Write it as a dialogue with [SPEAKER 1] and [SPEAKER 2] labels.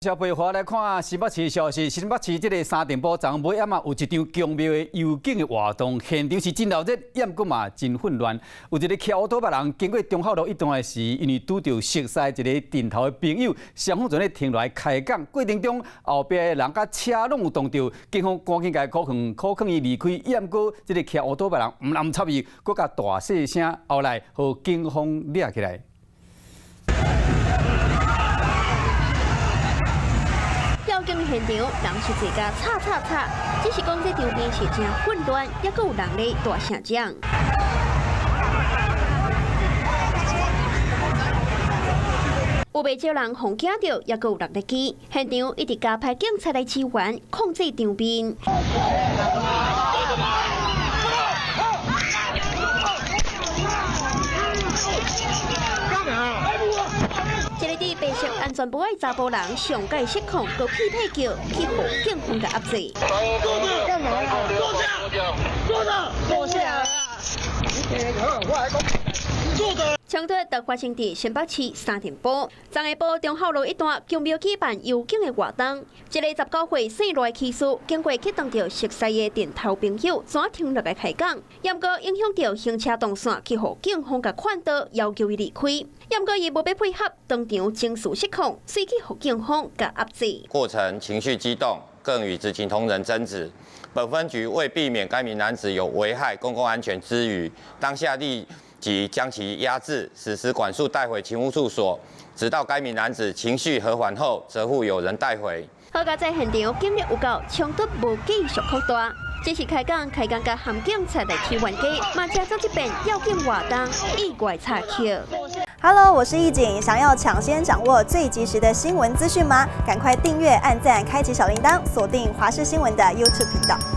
[SPEAKER 1] 小培華來看新北市的消息，新北市這个三重埔昨暝暗嘛有一場宮廟的遊景的活動，現場是真鬧熱，毋過嘛真混亂。有一个騎烏托邦人經過忠孝路一段的時，因為拄著熟似一个陣頭的朋友，雙方就咧停落來開講，過程中後壁的人佮車攏有動著，警方趕緊共苦勸苦勸伊離開，毋過這个騎烏托邦人毋但毋插伊，閣共大細聲，後來予警方掠起來。
[SPEAKER 2] 吊景現場，人是濟甲吵吵吵，只是講這場面是誠混亂，猶閣有人咧大聲講。有袂少人予驚著，猶閣有人咧記。現場一直加派警察來支援，控制場面。一个戴白色安全帽的查埔人上蓋失控，閣屁屁叫，去予警方共壓制。
[SPEAKER 3] 坐著，坐下，坐著。
[SPEAKER 2] 衝突就發生佇新北市三重埔，昨下晡忠孝路一段宮廟舉辦遊景的活動，一个19歲姓賴騎士經過去撞著熟似的陣頭朋友，怎停落來開講，毋過影響著行車動線，去予警方共勸導，要求伊離開，毋過伊無欲配合，當場情緒失控，隨去予警方共壓制。
[SPEAKER 4] 過程情緒激動，更與執勤同仁爭執。本分局為避免該名男子有危害公共安全之虞，當下立即將其押制，實施管束帶回勤務處所，直到該名男子情緒和緩後，則付有人帶回。
[SPEAKER 2] 好佳哉現場警力有夠，衝突無繼續擴大，只是開講開講共含警察來起冤家，嘛製造這遍吊景活動意外插曲。
[SPEAKER 5] Hello，我是易景，想要搶先掌握最及時的新聞資訊嗎？趕快訂閱、按讚、開啟小鈴鐺，鎖定華視新聞的 YouTube 頻道。